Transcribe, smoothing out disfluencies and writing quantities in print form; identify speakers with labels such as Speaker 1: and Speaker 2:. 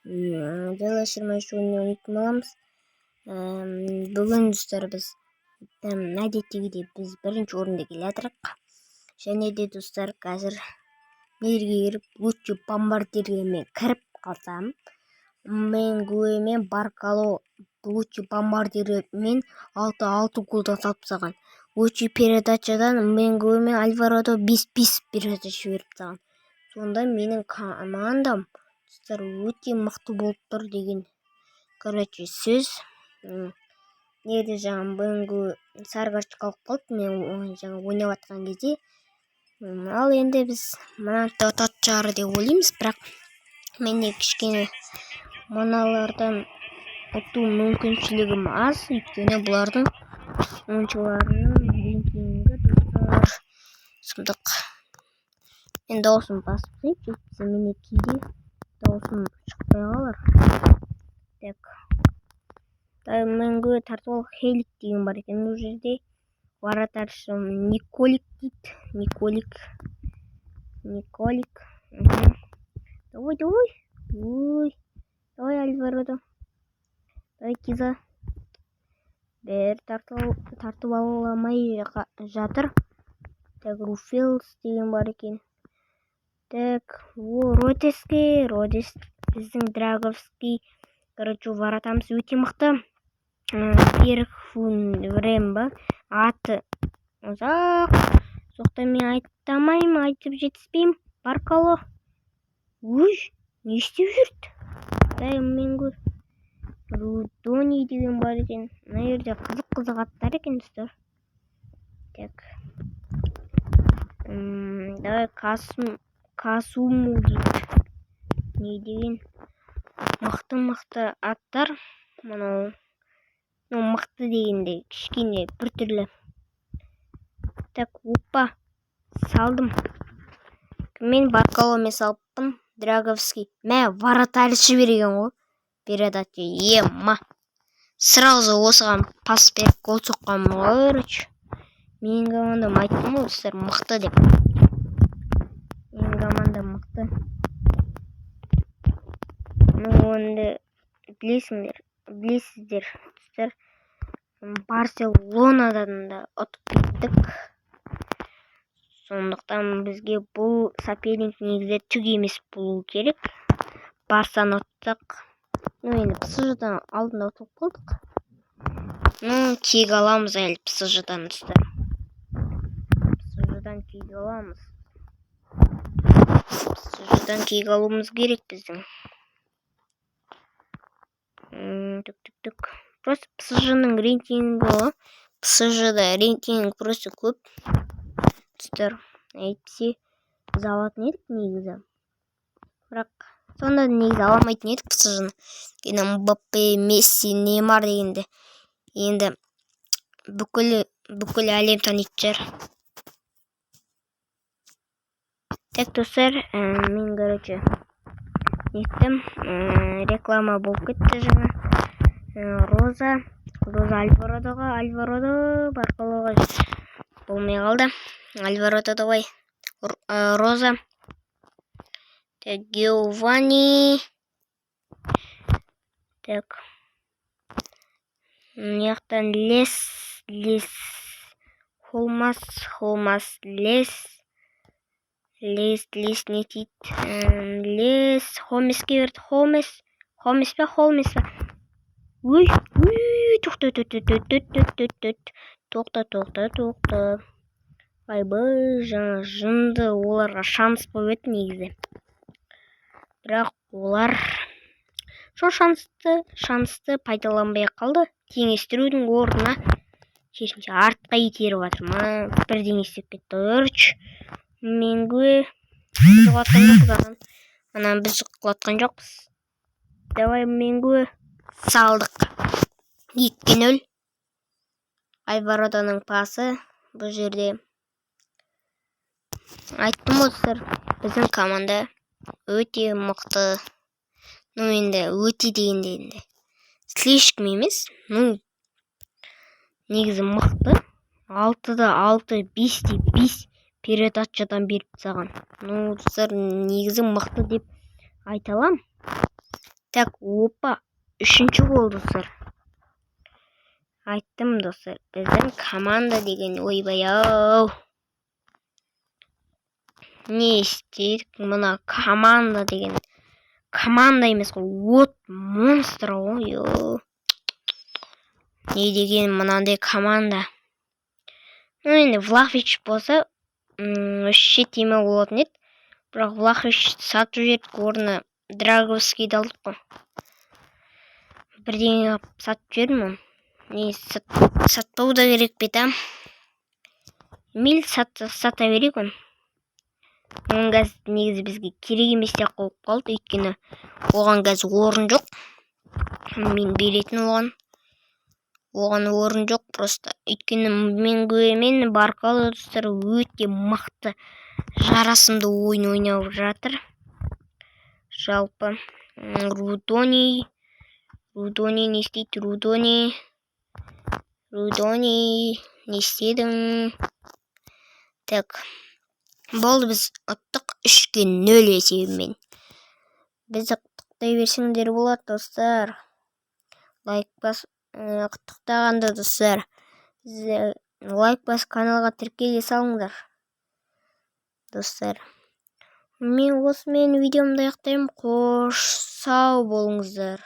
Speaker 1: 2023 ойын ойнайтын боламыз. Бүгін, достар, біз әдеттегідей біз бірінші орында келе жатырық. Және де, достар, қазір жерге кіріп, лучший бомбардирге мен кіріп қалсам, Менгуэ мен Баркало лучший бомбардирмен 6-6 голдан салып тастаған. Лучший передачадан Менгуэ мен Альварадо 5-5 передача жіберіп тастаған. Сонда менің командам, достар, өте мықты болып тұр деген, короче, сөз. Негізі жаңа Менгу сары карточка алып қалды мен жаңа ойнап жатқан кезде. Ал енді біз мынаны да ұтатын шығар деп ойлаймыз, бірақ менде кішкене мыналардан ұту мүмкіншілігім аз, өйткені бұлардың ойыншыларының рейтингі, достар, сұмдық. Мен дауысын басып тастайыншы, әйтпесе менде кейде дауысым шықпай қалар. Так, Менгу тартып ал. Хелик деген бар екен бұл жерде. Вратарьшы Николик дейді, Николик, Николик. Давай, давай, ой, давай, Альварадо, давай, Киза. Бәрі тартып ала алмай жатыр. Так, Руфелс деген бар екен. Так, о, Родеске, Родес біздің Драговский. Короче, воротамыз өте мықты. Берхун ба аты, ұзақ, сондықтан мен айта алмаймын, айтып жетіспеймін. Баркало, өй, не істеп жүрді? Дай, мен көр. Рудони деген бар екен. Мына жерде қызық қызық аттар екен, достар. Так, давай, Касуму дейді. Не деген мықты мықты аттар мынау. Ну, мықты дегенде кішкене біртүрлі. Так, опа, салдым. Кіммен? Баркаломен салыппын. Драговский, мә, вратарь жіберген ғой передача. Ема, сразу осыған пас беріп, гол соққанмын ғой. Короче, менің командам, айттым ғой, достар, мықты деп. Менің командам мықты. Ну, оны білесіңдер, білесіздер, достар. Барселонадан да ұтып кеттік, сондықтан бізге бұл соперник негізі түк емес болу керек. Барсаны ұттық. Ну, енді ПСЖ-дан алдында ұтылып қалдық. Ну, кек аламыз әлі ПСЖ-дан, достар. ПСЖ-дан кек аламыз, ПСЖ-дан кек алуымыз керек біздің. Түк, түк, түк. Просто ПСЖ-ның рейтингі ғой. ПСЖ-да рейтинг просто көп, достар. Әйтпесе біз алатын едік негізі, бірақ сонда да негізі ала алмайтын едік ПСЖ-ны, өйткені Мбаппе, Месси, Неймар дегенде енді бүкіл әлем танитын шығар. Так, достар, мен, короче, неттім, реклама болып кетті жаңа. Роза, Роза Альварадоға, Альварадо Баркалоға, болмай қалды. Альварадо, давай, Роза. Так, Геованни. Так, мына жақтан Лес, Лес, Холмас, Холмас, Лес, Лес, Лес не дейді? Лес Хомеске берді. Хомес, Хомес пе, Холмес па? Ой, ой, тоқта, тоқта, тоқта, тоқта, тоқта. Айбай, жаңа жынды оларға шанс болып еді негізі, бірақ олар сол шансты пайдаланбай қалды. Теңестірудің орнына керісінше артқа итеріп жатыр ма, бірдеңе істеп кетті. Короче, Менгуэ, біз құлатқан жоқпыз ананы, ананы біз құлатқан жоқпыз. Давай, Менгуэ, салдық, 2-0. Альварадоның пасы бұл жерде. Айттым ғой, достар, біздің команда өте мықты. Ну, енді өте дегенде, енді слишком емес, ну, негізі мықты. 6-да 6, 5-те 5 передачадан беріп тастаған. Ну, достар, негізі мықты деп айта аламын. Так, опа, үшінші гол, достар. Айттым, достар, біздің команда деген, ойбай ау, не істедік? Мына команда деген команда емес қой, от монстр ғой. Ё, не деген мынандай команда? Ну, енді Влахович болса, вообще тема болатын еді, бірақ Влахович сатып жібердік, орнына Драговскийді алдық қой. Бірдеңе қылып сатып жібердім оны. Не, сатпау да керек пе еді? Мейлі, сата берейік оны. Оның қазір негізі бізге керек емес деп қойып қалды, өйткені оған қазір орын жоқ. Мен беретін оған орын жоқ просто, өйткені мен Баркала, достар, өте мықты, жарасымды ойын ойнап жатыр жалпы. Рудони, Рудони не істейді? Рудони, Рудони, не істедің? Так, болды, біз ұттық 3-0 есебімен. Бізді құттықтай берсеңдер болады, достар, лайк бас. Құттықтағанда, достар, бізді лайк басып, каналға тіркеле салыңдар, достар. Мен осымен видеомды аяқтаймын. Қош, сау болыңыздар.